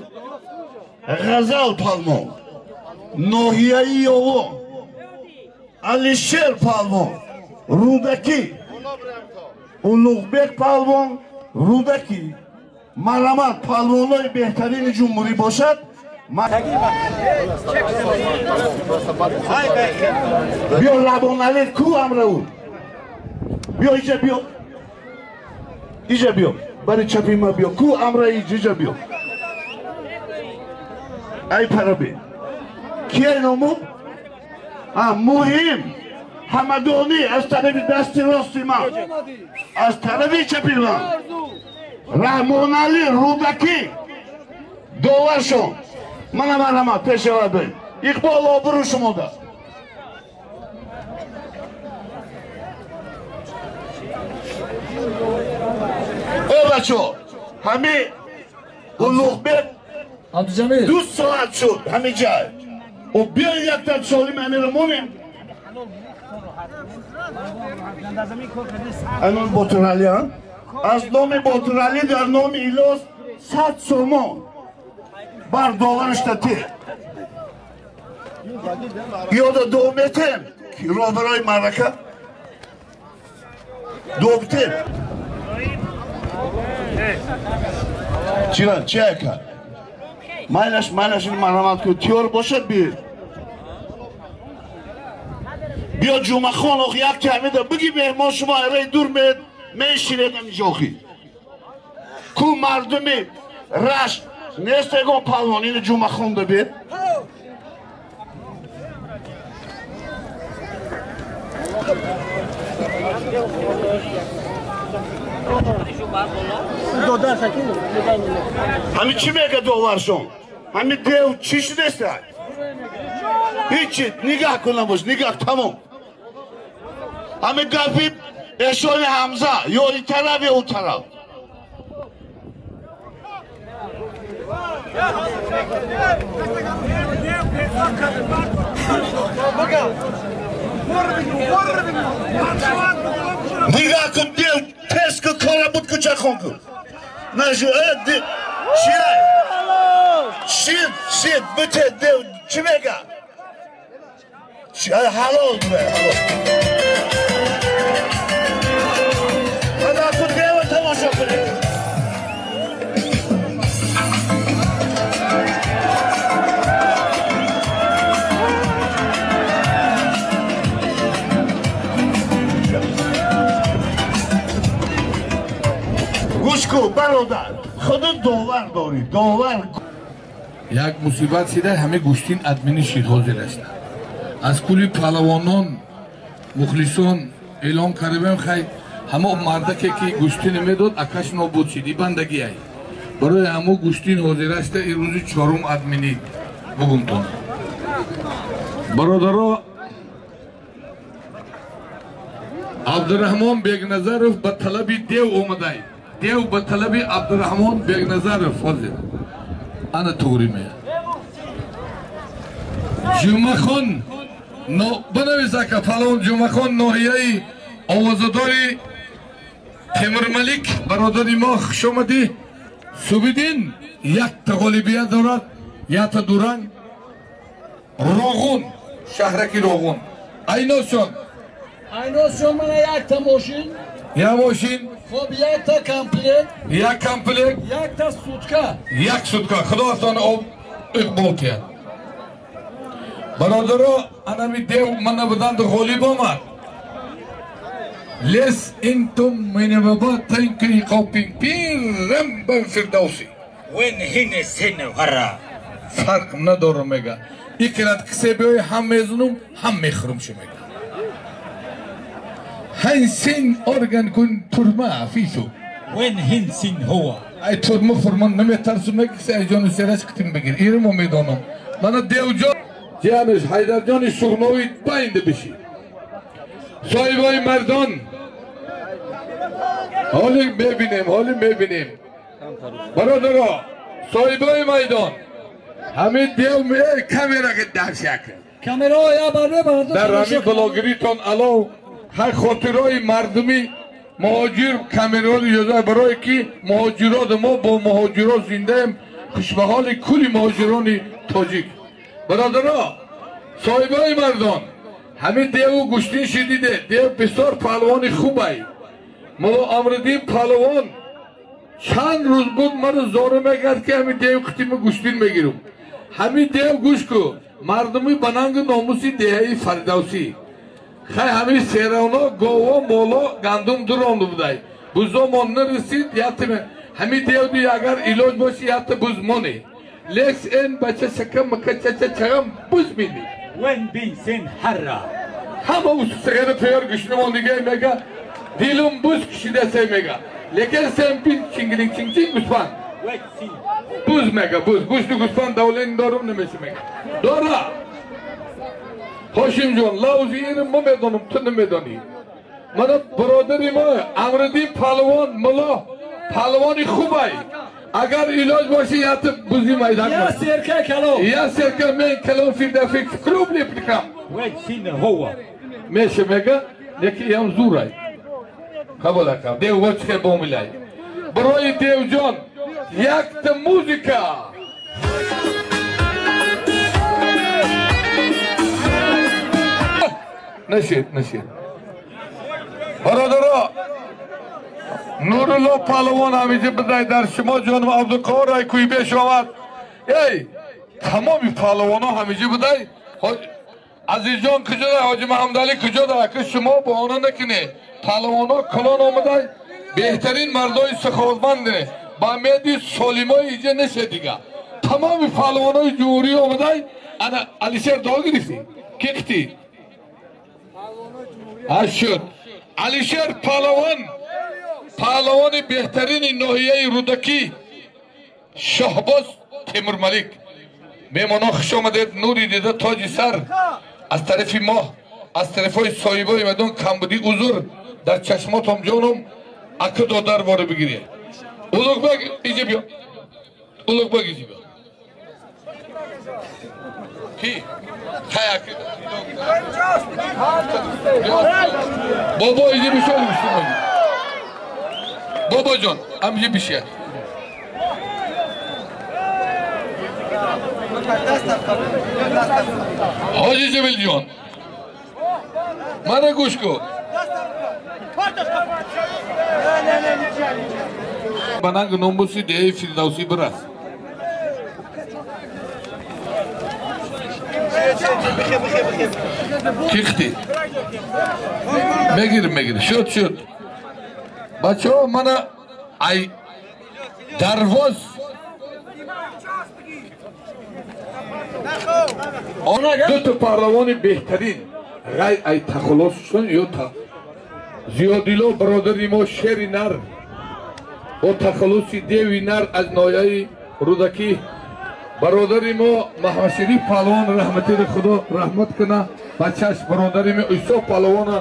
Ғазал палвон, ноҳияи Ёвон, Алишер палвон, Рӯдакӣ, Улуғбек палвон, Рӯдакӣ. Марамат палвонои беҳтарини ҷумҳурӣ бошад. Биё Рабоналӣ ку амра ӯ. Биё иҷа биё. Иҷа биё. Бари чапи ма биё. Ку амра иҷа биё. Ай параби. Кия ному? Муҳим Ҳамадонӣ аз тарафи дасти рости ман, аз тарафи чапи ман Раҳмоналӣ Рӯдакӣ доваршон. Мана марҳамат, пешава бин. Иқбол обрӯ шумода. О бачо, ҳами Улуғбек 2 соат шуд ҳами ҷай. О биёед якта солим ҳамиро монем. Анон Ботуралиан аз номи Ботуралӣ дар номи Илос 100 сомон бар доварашта те. Ёда ду метем роҳбарои маърака ду битем. Чира чи ака? Майлаш, майлаш, ин марҳамат кун. Тиёр бошад бир. Биё Ҷумъахон, ох як ҳамида биги меҳмон шумо араи дур мешинед ҳаминҷо охи. Ку мардуми Рашт нест ягон палвон, ину Ҷумъахон да бир. Ҳами чӣ мега доваршон? Ҳами дев чӣ шудеста? Ҳичи, нигаҳ кун набош, нигаҳ, тамом. Ҳами гапи эшони Ҳамза, ё ин тараф ё он тараф. Нигаҳ кун, дев тез ку, кора буд ку, чахон ку. Нажу, чия? Шид, шид, бите дев, чӣ мега? Ҳалол бе, ҳалол. Ана ку дева тамошо кунед. Гӯш кун, бародар, худо довар дорӣ, довар. Як мусибат шида, ҳама гӯштин админи шид ҳозир аст. Аз кулли палавонон, мухлисон эълон кардем, хай ҳамо мардаке ки гӯштин медод, акаш нобуд шид, и бандагӣ ай. Барои ҳамо гӯштин ҳозир аст, ин рӯзи чорум админӣ бугумтон. Бародаро, Абдураҳмон Бегназаров ба талаби дев омадай. Дев ба талаби Абдурахмон Бегназаров ҳозир. Ана туғри мея. Ҷумъахон бинавис ака палвон Ҷумъахон ноҳияи овозадори Темурмалик бародари мо хуш омадӣ. Субидин якта ғолибият дорад, якта дуранг. Роғун, шаҳраки Роғун. Айносҷон. Айносҷон мана якта мошин. Як мошин. Хоб якта комплект. Як комплект. Якта сутка. Як сутка. Худо афтон об иқбол киҳад. Бародаро, анами дев мана буданд ғолиб омад. Лес интум минабаба танки қопин пирам бан фирдавси. Вен хине сен вара. Фарқ надорам мега. Икрат кисе биёй ҳам мезунум, ҳам мехӯрум ши мега. Ҳайн син орган кун турма фису. Вен хин син ҳува. Ай турма фурман наметарсум мега кисе ай ҷону сераш қитим бигир. Иримо медонам. Мана девҷон ҷияниш Ҳайдарҷони Шуғнови байнда биши. Соҳибои мардон ҳоли мебинем, ҳоли мебинем. Бародаро, соҳибои майдон ҳамин дев камера даршак. Камерао я барне барда. Дар ҳамин блогеритон алов ҳар хотирои мардуми муҳоҷир камераро иҷоза барое ки муҳоҷирот мо бо муҳоҷирот зиндаем. Хушбаҳоли кулли муҳоҷирони тоҷик. Бародаро, соҳибои мардон ҳамин деву гӯштин шидиде. Дев бисёр паҳлавони хубай. Мулло Амриддин паҳлавон чанд рӯз буд маро зора мекард ки ҳамин дев қитими гӯштин мегирам. Ҳамин дев гӯш ку мардуми ба нангу номуси деҳаи Фирдавсӣ. Хай ҳамин серавно гово моло гандум дуронду будай. Бузомон нарасид ятиме. Ҳамин дев ди агар илоҷ боши ята буз моне. Лекс эн бача шакам мака чача чагам буз мини. Вен бин сен ҳарра. Ҳама усусағера пеёр гӯшнамон дига мега дилум буз кишидасе мега. Лекин сен бин чингилинг чингчин гӯспанд. Буз мега буз. Гӯшти гӯспанд давлени дорум намеша мега. Дора. Ҳошимҷон лавзи инам мо медонам ту намедонӣ. Мана бародари мо Амриддин паҳлавон мулло паҳлавони хубай. Агар илоҷ боши ята бузи майдан. Я серка калон. Я серка мен калон фирдафи клуб лепникам. Вен син ҳува. Меша мега леки ям зурай. Қабул акам. Дев вочхе бомилай. Барои девҷон якта музика. Нашид, нашид. Бародаро, Нурулло паҳлавон ҳамиҷа бидай дар шумо ҷоним Абдуқаҳор ай кӯйбеш омад. Эй, тамоми паҳлавонҳо ҳамиҷа бидай. Азизҷон куҷо дар? Ҳоҷи Маҳамдалӣ куҷо дар? Ака шумо баҳона накунед. Паҳлавонҳо калон омадай, беҳтарин мардои саховатманде. Ба меди солимои иҷа неше дига. Тамоми паҳлавонҳои ҷумҳурӣ омадай. Ана Алишер дуо гирифтӣ? Ки қитӣ? Шуд. Алишер паҳлавон паҳлавони беҳтарини ноҳияи Рӯдакӣ Шоҳбоз Темурмалик. Меҳмонон хуш омадед. Нури дида тоҷи сар аз тарафи мо, аз тарафҳои соҳибои майдон камбудӣ узр дар чашмотом ҷонум ака додар боре бигиред. Улуғбек иҷа биё. Улуғбек иҷа биё. Ки? Хай ака. Бобо иҷа бишо. Бобоҷон, амҷи бишед. Ҳоҷи Ҷамилҷон, мана гӯш кун. Ба нангу номуси деҳаи Фирдавсӣ бирас. Кихти? Мегирим, мегирим. Шуд, шуд. Бачаҳо, мана ай дарвоз дута паҳлавони беҳтарин ғайр ай тахлосшон ё Зиёдилло бародари мо шери нар бо тахаллуси деви нар аз ноҳияи Рӯдакӣ бародари мо Маҳмадшариф паҳлавон раҳматии Худо раҳмат куна бачаш бародари мо Исо паҳлавона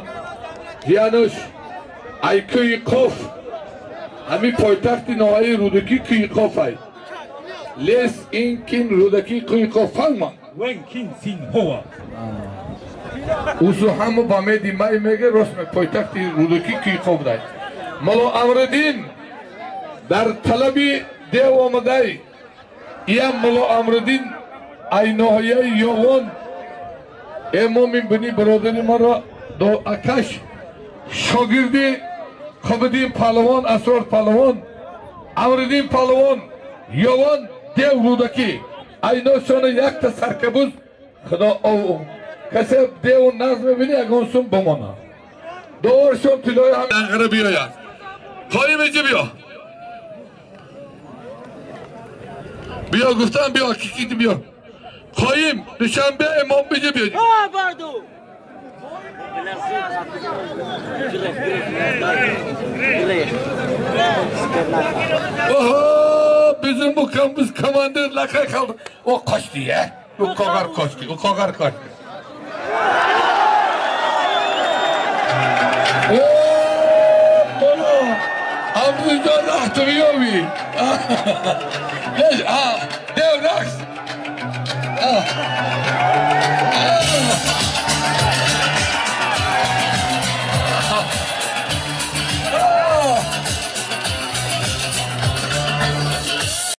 ҷиянуш айкӯи Қоф ҳамин пойтахти ноҳияи Рӯдакӣ Кӯйқофай. Лес ин кин Рӯдакӣ Кӯйқоф фалман. Вен кин син ҳова. Усу ҳаму ба меди май меге рост пойтахти Рӯдакӣ Кӯйқоф дай. Мало Амриддин дар талаби дев омадай. Иям Мало Амриддин ай ноҳияи Ёвон эмомин бини бародари маро до акаш шогирди Қобиддин паҳлавон, Асрор паҳлавон, Амриддин паҳлавон, Ёвон дев Рӯдакӣ. Айношона якта саркабуз худо ов касе деву назм мебини ягон сум бимона. Доворшон тилои ҳам анқара биёяд. Қоим иҷа биё. Биё гуфтам биё кикити биё. Қоим Душанбе имом биҷа биё. Oho, bizim bu biz komandir lakay kaldı. O kaçtı ya. O kadar kaçtı. O kadar kaçtı. Oo, Abdülcan rahtırıyor mi? Dev raks.